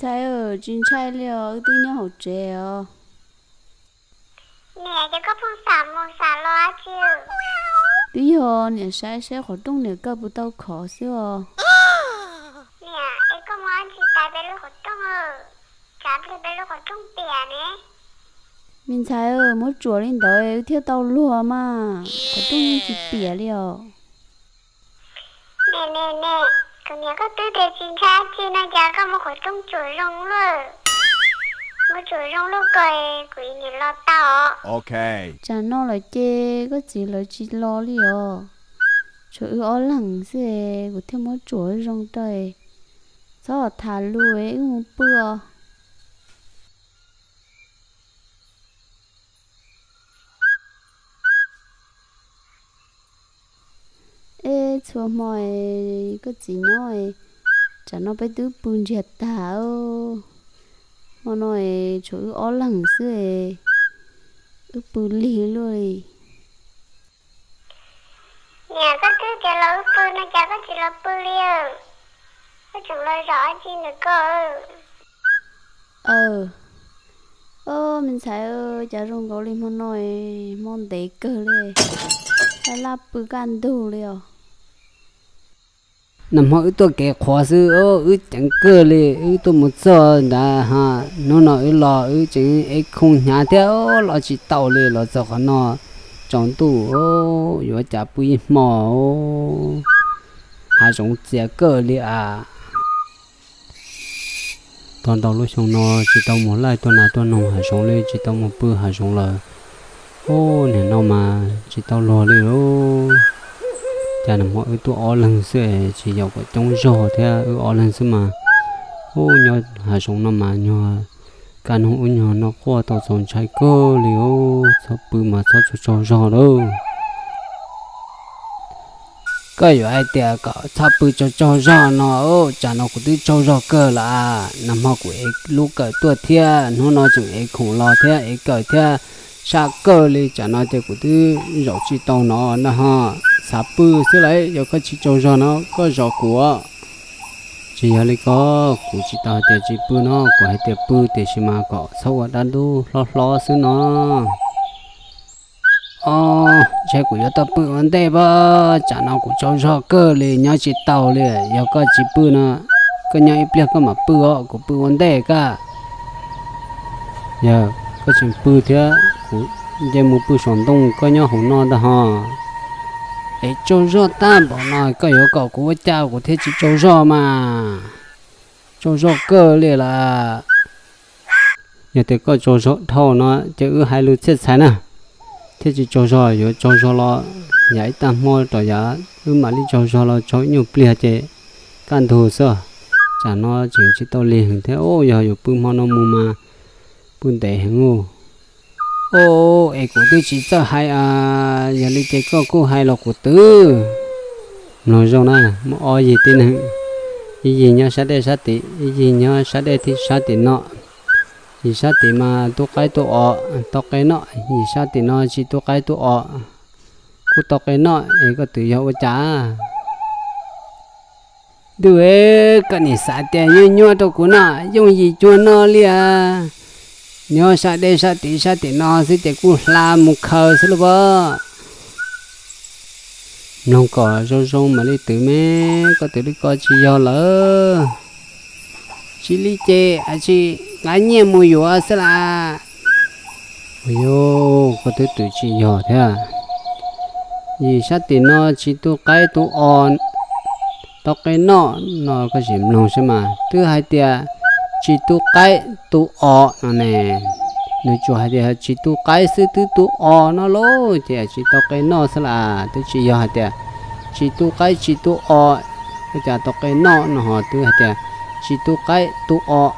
Ntxhais, tsis ntshai li os, wb twb nyob hauv tsev os. Niam, ces koj pheej xam mus xam los dab tsi? Twb yog niam saib saib qhov rooj niam kawg puas tau khov xwb os. Niam, es koj mus dab tsi tas peb lub qhov rooj? Tsav pliag peb lub qhov rooj piam ne. Me ntxhais, muab tsuam li ntawd wb thiaj tau luag mas, qhov rooj yeej tsis piam li os. Ne ne ne, kuv niam koj twb tias tsis ntshai dab tsi no cas koj muab qhov rooj tsuam zoo luaj. Muab tsuam zoo luaj ko, kuv niam los tau. Tsam no lawm ces koj txiv lawv tsis los li os. Tshuav wb ob leeg xwb, kuv thiaj muab tsuam zoo rau. Txhob tham lus, wb mus pw os. Eb, txhua hmo koj txiv nyob, tsam no peb twb pw ntsiag tag. Hmo no tshuav wb ob leeg xwb, wb pw lig luaj li. Niam, koj twb tias los wb pw no cas koj tsis los pw li? Koj tseem los zaum dab tsi ntawm koj? Aw, me ntxhais, cas zoo nkaus li hmo no, hmo ntev kawg li, laj laj pw kaj ntug li os. Nag hmo wb tuaj kev qhuav xwb, wb ceev kawg li, wb tuaj mus txog nrad ha, hnub no wb los wb tseem ev khoom hnyav thiab los tsis tau li, los txog qhov no tsaus ntuj, yuav cas pw ib hmo. Hav zoov txias kawg li as. Tau ntau lub xyoo no tsis tau mus laij tuaj nas tuaj noog hav zoov li, tsis tau mus pw hav zoov lawm. Ub, nim no mas tsis tau luag li lauj. Cas nag hmo wb tuaj ob leeg xwb, tsis yog kom coob zog thiab, wb ob leeg xwb mas. Ub, nyob hav zoov no mas nyuag kaj noog ub nyuag no quaj tau txaus ntshai kawg li os, txhob pw mas txhob tsaug tsaug zog lauj. Koj yuav hais tias kom txhob pw tsaug tsaug zog no, tsam no kuv twb tsaug zog kawg lawm. Nag hmo kuv ev lub kawm tuaj thiab, hnub no tseem ev khoom los thiab, ev kawm thiab, sab kawg li, tsam no ces kuv twb zaum tsis tau no na ho. Xav pw xwb lauj, yog koj tsis tsaug zog no koj zov kuv. Tsis yog li ko, kuv tsis tau hais tias tsis pw no, kuv hais tias pw tiam sis mas kom txhob ua dab ntub hlob hlob xwb no. Os, ntshe kuv yuav tau pw ua ntej pab, tsam no kuv tsaug zog kawg li nyob tsis tau li. Yog koj tsis pw no, koj nyob ib pliag koj mam pw os, kuv pw ua ntej koj. Yog koj tseem pw thiab, kuv nce mus pw saum ntoo, koj nyob hauv no ntag ho. Es tsaug zog tag npaum no koj yuav kom kuv ua cas kuv thiaj tsis tsaug zog mas. Tsaug zog kawg li lawm. Yog tias koj tsaug zog dhau no ces wb hais lus txhiaj txhais na, thiaj tsis tsaug zog, yuav tsaug zog los yam ib tag hmo rau yav wb mam li tsaug zog los tsaug ib nyuag pliag ces kaj ntug xwb. Tsam no tseem tsis tau lig heev thiab, yog yuav pw hmo no mus mas pw ntev heev. Es kuv twb tsis txawj hais, yog li ces koj kuj hais los kuv twb mloog zoo na, muaj ob yig tib neeg, ib yig nyob sab dej sab tim, ib yig nyob sab dej tim sab tim no. Yim sab tim mas tub qaib tub os tau qe noj, yim sab tim no tsis tub qaib tub os kuj tau qe noj, es koj twb yog ua cas? Ntuj, koj nim xav tias nyuaj nyuaj rau kuv no, yooj yim cuag no li as. Nyob sab dej sab tim sab tim no xwb ces kuj hla mus khaws xwb lauj pob. Mloog kom zoo zoo mam li twv me, koj twv li ko tsis yog lawm. Tsis li ces tsis nqa nyiaj mus yuav xwb las. Ua yog koj twb twv tsis yog thiab. Yim sab tim no tsis tu qaib tu os tau qe noj no koj sim mloog saib mas twb hais tias tsis tu qaib tu os no ne. Nws tsuas hais tias tsis tu qaib xwb twb tu os no lauj ces tsis tau qe noj xwb las, twb tsis yog hais tias tsis tu qaib tsis tu os ua cas tau qe noj no ho, twb hais tias tsis tu qaib tu os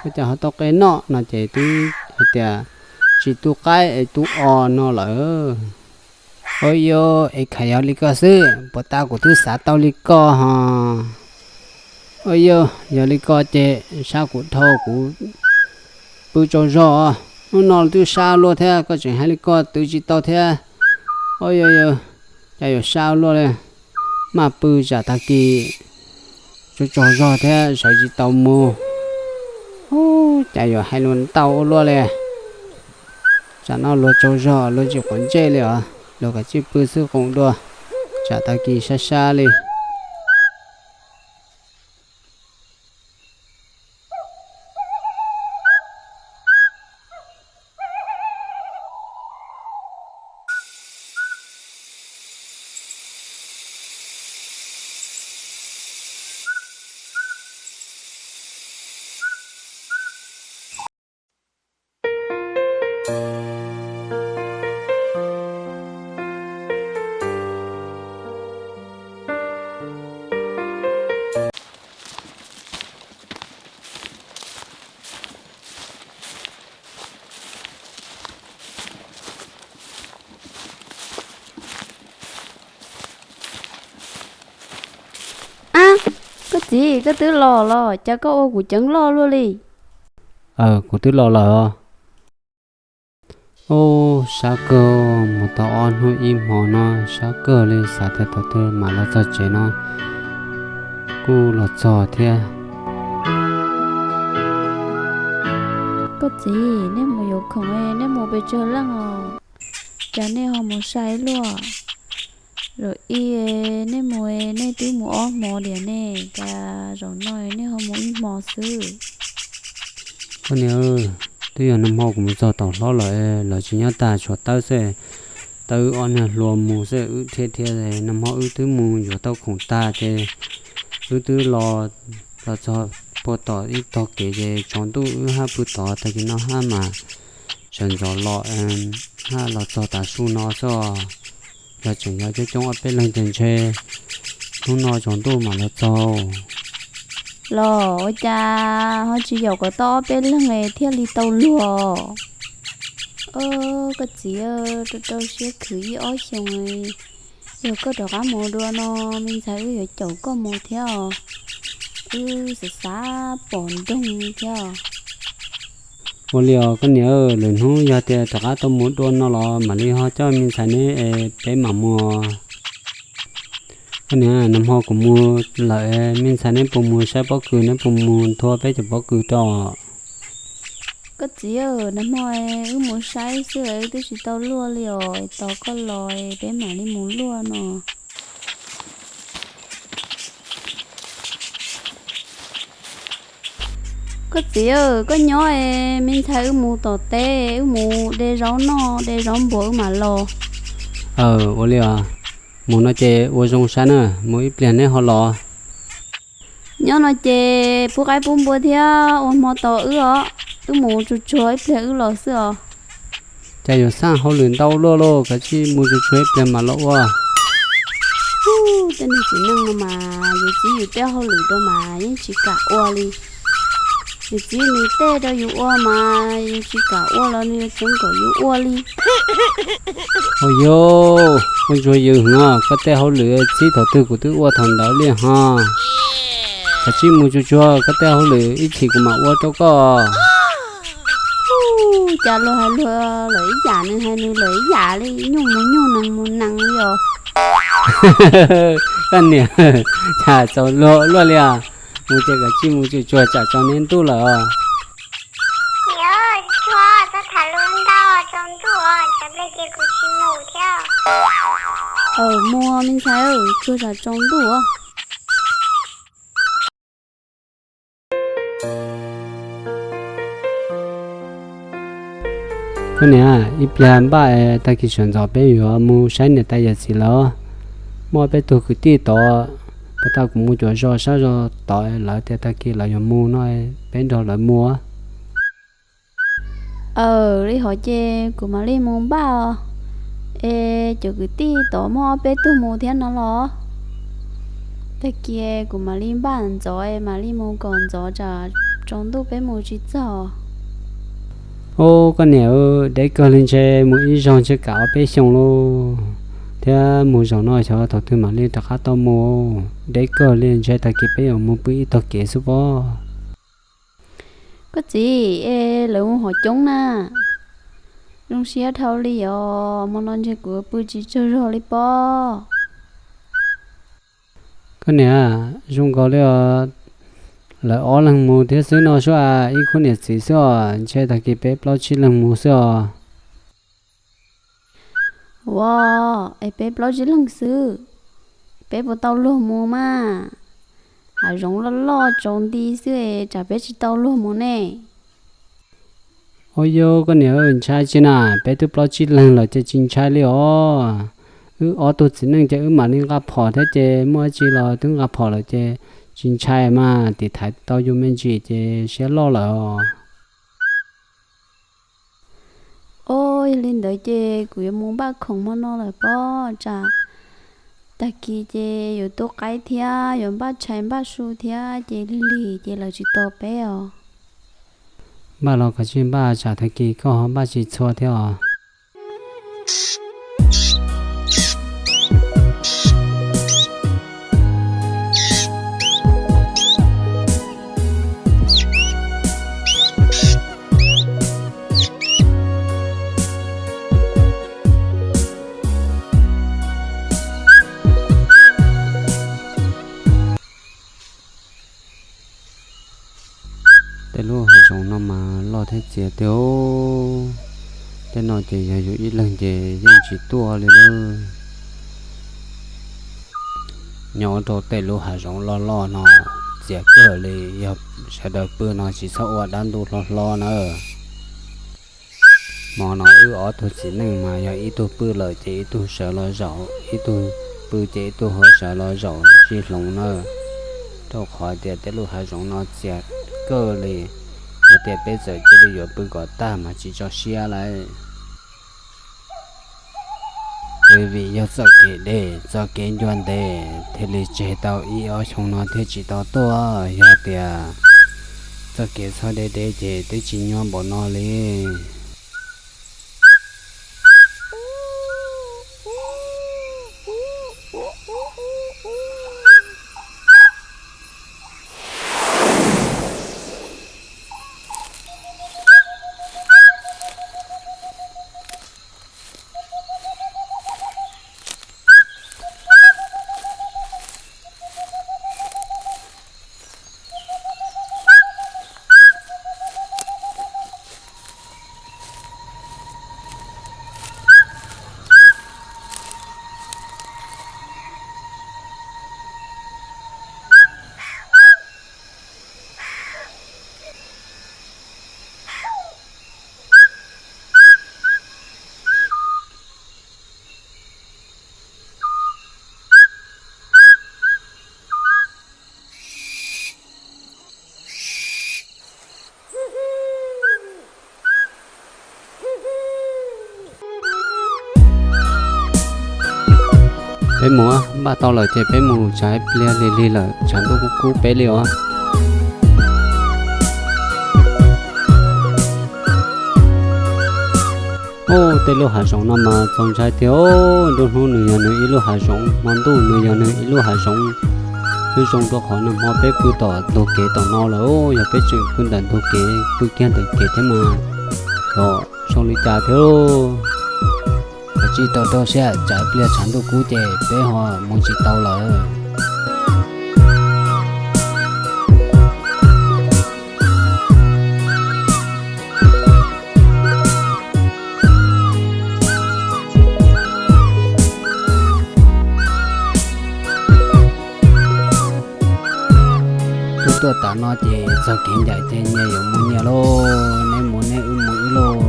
ua cas ho tau qe noj no ces twb hais tias tsis tu qaib es tu os no lawm. Ua yog es khav yog li ko xwb, puas tas kuv twb xav tau li ko ho. Ua yog yog li ko ces sab kuv dhau kuv pw tsaug zog, hnub no twb sab luaj thiab koj tseem hais li ko twv tsis tau thiab. Ua yog yog cas yuav sab luaj li, maj pw tsam tag kis tsaug tsaug zog thiab sawv tsis tau mus. Cas yuav hais lus ntau ua luaj li. Tsam no luag tsaug zog luag tsis quav ntsej li os, luag kav tsij pw xwb qoos dua, tsam tag kis sab sab li. Ab, koj txiv, koj twb los los, cas koj ua kuv ceeb loj luaj li? Aw, kuv twb los lawm os. Ub, sab kawg, mus tau ob hnub ib hmo no, sab kawg li, xav tias thaum twg mam los txog tsev no kuj los txog thiab. Koj txiv, nej mus yuav khoom, nej mus pes tsawg leej os? Cas nej ho mus sai luaj? Zaum ib nej mus, nej twb mus ob hmo diam ne, cas zaum no nej ho mus ib hmo xwb? Koj niam, twb yog nag hmo kuv mus txog tom hlob lawm, lawv tsis nyob tag, tshuav Tawb xwb. Tawb wb ob niag hluas mus xwb, wb dhia dhia, nag hmo wb twb mus yuav tau khoom tag ces wb twb los, los txog puag tom ib tog kev ces tsaus ntuj, wb haj pw tod, tag kis no haj mam sawv ntxov los, haj los txog tav su no xwb. Yog tseem yog coob coob ob peb leeg ces ntshe hnub no tsaus ntuj mam los txog. Los ua cas ho tsis yaum kom tau ob peb leeg thiaj li tau luag? Koj txiv, rau rau siab khwv ib ob xyoos, yog koj rov qab mus dua no, me ntxhais wb yuav caum koj mus thiab os. Wb xav xav pom nroog thiab os. Ua li os koj niam, lwm hnub yog tias rov qab tau mus dua no los mam li ho coj me ntxhais neb es peb mam mus. Koj niam, nag hmo kuv mus lawm, me ntxhais neb puas mus saib pob kws, neb puas mus nthua peb cov pob kws rau? Koj txiv, nag hmo wb mus saib xwb, wb twb tsis tau luaj li os, tos koj los peb mam li mus luaj no. Koj txiv, koj nyob es me ntxhais wb mus tom teb, wb mus de zaub noj, de zaub npua wb mam los. Aw, ua li os. Mus no ces ua zoo saib na, mus ib pliag neb ho los. Nyob no ces pub qaib pub npua thiab ua hmo tos wb os, wb mus tsuag tsuag ib pliag wb los xwb os. Cas yuav xaj hauj lwm ntau luaj lauj, kav tsij mus tsuag tsuag ib pliag mam los ua. Tej niag txiv neej no mas yus txib yus tej hauj lwm rau mas yeej tsis kam ua li. Yus txib nws tej rau yus ua mas yus tsis kam ua los nws yuav tseev kom yus ua li. Ua yuav, ua ntsuag yws hwv, koj tej hauj lwm txib thaum twg kuv twb ua thaum ntawd li ho. Kav tsij mus tsuag tsuag, koj tej hauj lwm ib chim kuv mam ua rau koj. Cas luag hais luag lawm ib yam, nws hais nws lawm ib yam li, nyuj mus nyuj, nees mus nees li os. Koj niam, cas txaus luag luaj li os. Mus ces kav tsij mus tsuag tsuag tsam tsaus neb ntuj lawm os. Tsuag, txhob tham lus ntau, tsaus ntuj os, tsam pliag ces kuv tsis mus thiab. Aw, mus me ntxhais, tsuag tsam tsaus ntuj os. Koj niam, ib pliag npaj es tag kis sawv ntxov peb yuav mus saib niam tais yawm txiv lawv. Muaj peb tug kwv tij tod, puas tas kuv mus cuav zos sab zos tod, lawv tias tag kis lawv yuav mus no, peb nrog lawv mus. Aw, li hov ces kuv mam li mus npaj os. Es cov kwv tij tod muaj ob peb tug mus thiab no los? Tag kis kuv mam li npaj ntxov es mam li mus kom ntxov tsam tsaus ntuj peb mus tsis txog. Ub, koj niam, deb kawg li, ntshe mus ib zaug ntshe kam ob peb xyoos lauj. Thiab mus zaum no xyov thaum twg mam li rov qab tau mus. Deb kawg li, ntshe tag kis peb yuav mus pw ib tog kev xwb pob. Koj txiv, es lawv mus hov coob na. Zoo siab dhau li os, hmo no ntshe kuv pw tsis tsaug zog li pob. Koj niam, zoo nkaus li os. Lawv ob leeg mus thiab xwb no sub as, ib khub niam txiv xwb os, ntshe tag kis peb plaub tsib leeg mus xwb os. Ua, es peb plaub tsib leeg xwb, peb puas tau luag mus mas? Hav zoov loj loj tsaus nti xwb es tsam peb tsis tau luag mus ne. Ua yog koj niam, ntshai tsis na, peb twb plaub tsib leeg lawm ces tsis ntshai li os. Wb ob tug txiv neej ces wb mam li nqa phom thiab ces muaj dab tsi los twb nqa phom lawm ces tsis ntshai mas, tiv thaiv tau yus me ntsis ces siab loj lawm os. Os, yog li ntawd ces kuv yuav mus npaj khoom hmo no lawm pob, tsam tag kis ces yuav tu qaib thiab yuav npaj tshais npaj su thiab ces lig lig ces lawv tsis tos peb os. Npaj los kav tsij npaj, tsam tag kis koj ho npaj tsis txhua thiab os. Tej lub hav zoov no mas loj thiab txias tiag. Tej no ces yog yus ib leeg ces yeej tsis tuaj li lawm. Nyob rau tej lub hav zoov loj loj no txias kawg li, yog sawv daws pw no tsis txhob ua dab ntub hlob hlob na. Hmo no wb ob tug txiv neej mas yog ib tug pw lawm ces ib tug sawv los zaum, ib tug pw ces ib tug ho sawv los zaum sib hloov na. Rau qhov tias tej lub hav zoov no txias kawg li, hais tias peb txawm cia li yuav pw kom tag mas tsis tso siab lawm. Twb vim yog txoj kev deb txoj kev ncua ntev thiaj li tseg tau ib ob xyoo no thiaj tsis tau tuaj. Yog tias txoj kev txhob deb deb ces twb tsis nyuaj npaum no li. Peb mus, npaj tau lawm ces peb mus, tsam ib pliag lig lig lawm tshav ntuj kub kub peb li os. Ub, tej lub hav zoov no mas txaus ntshai tiag. Nruab hnub nws yog nws ib lub hav zoov, hmo ntuj nws yog nws ib lub hav zoov. Twb zoo rau qhov nag hmo peb pw tom ntug kev tom no lawm, yog peb tseem pw ntawm ntug kev, pw kiag ntawm kev thiab mas yog zoo li cas thiab. Kav tsij rau rau siab, tsam ib pliag tshav ntuj kub ces peb ho mus tsis tau lawm. Tuaj tuaj tas no ces txog kev ncaim ces nyias yuav mus nyias lauj, neb mus neb, wb mus wb lauj.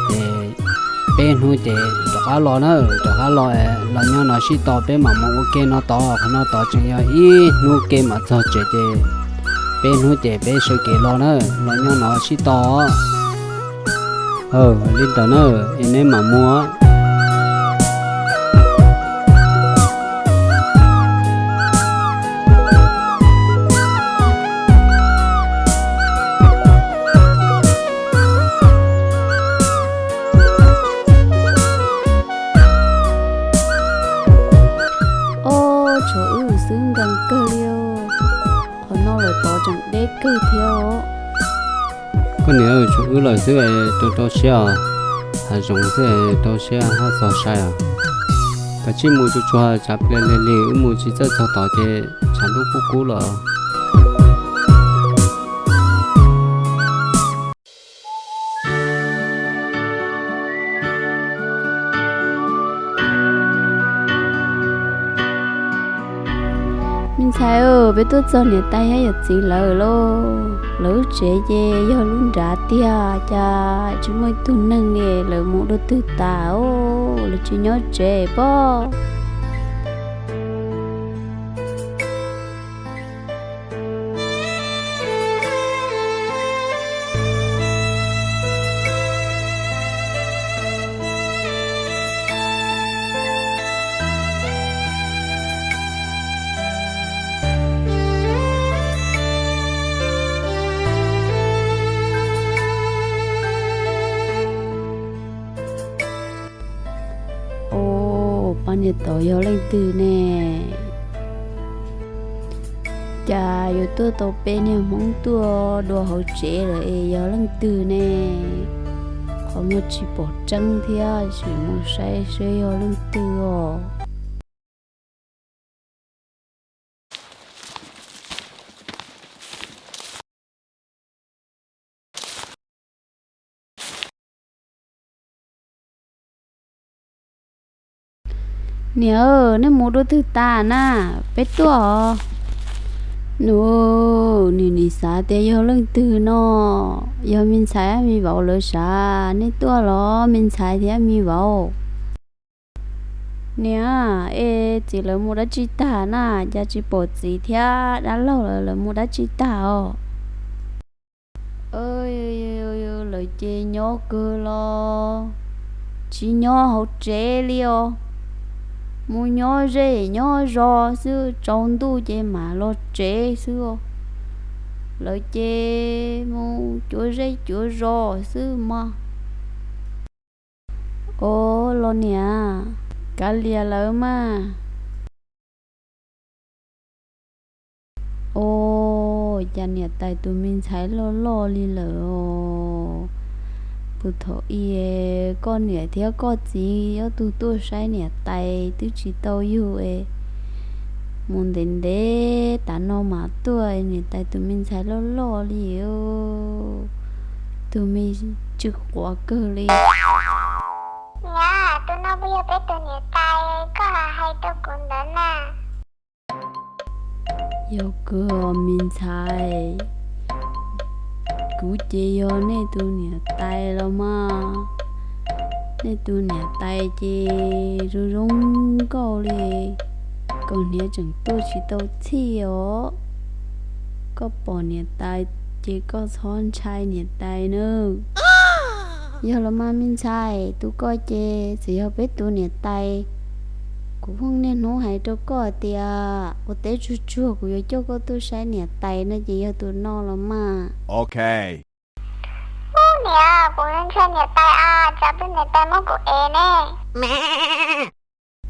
Ces peb hnub ces rov qab los na, rov qab los, los nyob no sib tos, peb mam mus ua ke no tod, qhov no tod tseem yog ib hnub kev mam txog tsev ces peb hnub ces peb sawv kev los na, los nyob no sib tos. Li ntawd na, es neb mam mus. Ob, tshuav wb xwb nkees kawg li. Qhov no lawm tod tseem deb kawg thiab os. Koj niam, tshuav wb lawm xwb es rau rau siab os. Hav zoov xwb es rau siab haj txog sai os. Kav tsij mus tsuag tsuag, tsam pliag lig lig wb mus tsis txawj txog tod ces tshav ntuj kub kub lawm. Ntxhais, peb tuaj txog niam tais thiab yawm txiv lawv lauj. Lawv lub tsev ces yog lub nrad tiag, cas tsis muaj ib tug neeg li, lawv mus dua twg tas os, lawv tsis nyob tsev pob. Ua, pab niag tod yog leej twg ne? Cas yuav tuaj tau peb niag Hmoob tuaj dua hauv tsev lawm es yog leej twg ne? Qhov muag tsis pom tseeb thiab, sim mus saib seb yog leej twg os. Niam, nej mus dua twg tas na? Peb tuaj os. Nws, nws nim xav tias yog leej twg no, yog me ntxhais me vauv lawv sav. Nej tuaj los me ntxhais thiab me vauv? Niam, es txiv lawv mus dab tsi tag na, cas tsis pom txiv thiab dab laug lawv, lawv mus dab tsi tag os? Lawv ces nyob kawg los tsis nyob hauv tsev li os. Mus nyob zej nyob zos xwb, tsaus ntuj ces mam los tsev xwb os. Lawv ces mus cuav zej cuav zos xwb mas. Os, los niam, kav liam lawv mas. Os, cas niam tais tus me ntxhais loj loj li lawm os. Puag thaum ub koj niam thiab koj txiv ob tug tuaj saib niam tais twb tsis tau yug es mus ntev ntev tas no mas tuaj, niam tais tus me ntxhais loj loj li, tus me tsw quav kawg li. Niam, tus no puas yog peb tus niam tais koj hais rau kuv ntawd na? Yog kawg os me ntxhais, kuv ces yog nej tus niam tais los mas. Nej tus niam tais ces zoo zoo nkauj li, kaus hniav tseem tuaj tsis tau txhij os. Koj pom niam tais ces koj txhob ntshai niam tais nawb. Yog los mas me ntxhais, tus koj ces txawm yog peb tus niam tais. Kuv pheej niaj hnub hais rau koj tias ua teb tsuag tsuag kuv yuav coj koj tuaj saib niam tais no ces yog tus no los mas. Ub niam, kuv ntshai niam tais a, tsam peb niam tais muab kuv ev ne.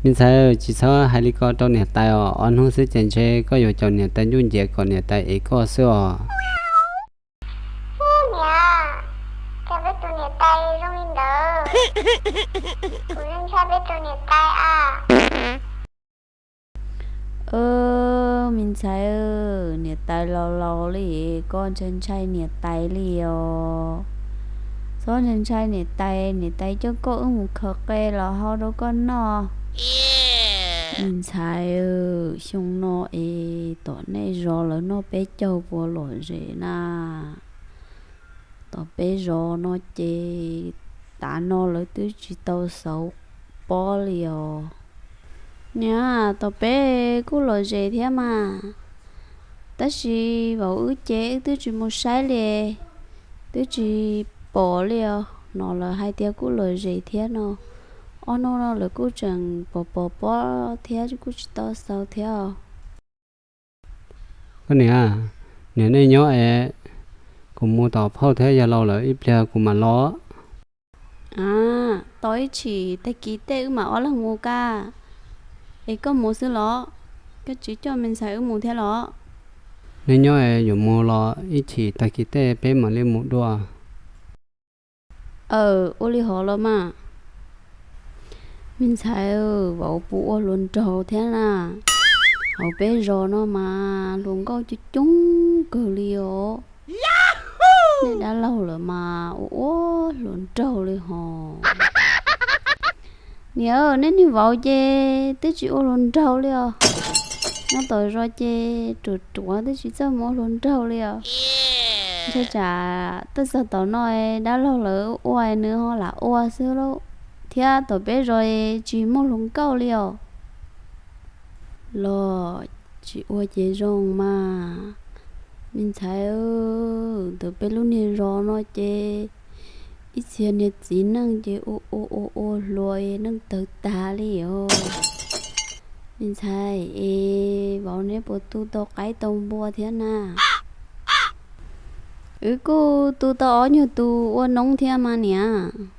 Me ntxhais, tsis txhob hais li ko rau niam tais os, ob hnub xwb ces ntshe koj yuav caum niam tais ncuj nce kom niam tais ev koj xwb os. Ub niam, cas peb tus niam tais zoo li ntawd, kuv ntshai peb tus niam tais a. Me ntxhais, niam tais laus laus li, koj ntshai ntshai niam tais li os. Txhob ntshai ntshai niam tais, niam tais coj koj wb mus khaws qe los hau rau koj noj. Me ntxhais, xyoo no es tom nej zos lawv noj peb caug puas lom zem na? Tom peb zos no ces tav no lawv twb tsis tau xauv pob li os. Niam, tom peb kuj lom zem thiab mas, tab sis vauv wb ces wb twb tsis mus saib li, twb tsis pom li os. No lawv hais tias kuj lom zem thiab no, ob hnub no lawv kuj tseem pom pom pob thiab kuj tsis tau xauv thiab os. Koj niam, niam nej nyob es, kuv mus tom phauj thiab yawg laus lawv ib pliag kuv mam los. A, tos ib chim tag kis tej wb mam ob leeg mus koj, es koj mus xwb los? Koj tsis coj me ntxhais wb mus thiab los? Nej nyob es yuav mus los ib chim tag kis tej peb mam li mus dua. Aw, ua li hov los mas. Me ntxhais, vauv puas ua hluas nraug thiab na? Hauv peb zos no mas hluas nkauj coob coob kawg li os. Nej dab laug lawm mas ua ua hluas nraug li hos. Niam, nej niag vauv ces twb tsis ua hluas nraug li os. Nyob tom zos ces ruam ruam twb tsis txawj mus ua hluas nraug li os. Ntshai tsam tuaj txog tom no dab laug lawv ua nws ho lam ua xwb lauj, thiab tom peb zos tsis muaj hluas nkauj li os. Los tsis ua ces zoo mas. Me ntxhais, ntawm peb lub niag zos no ces ib txhia niag txiv neej ces ua ua ua ua hluas neej tawg tag li os. Me ntxhais, es vauv neb puas tu tau qaib tau npua thiab na? Wb kuj tu tau ob nyuag tus ua noob thiab mas niam.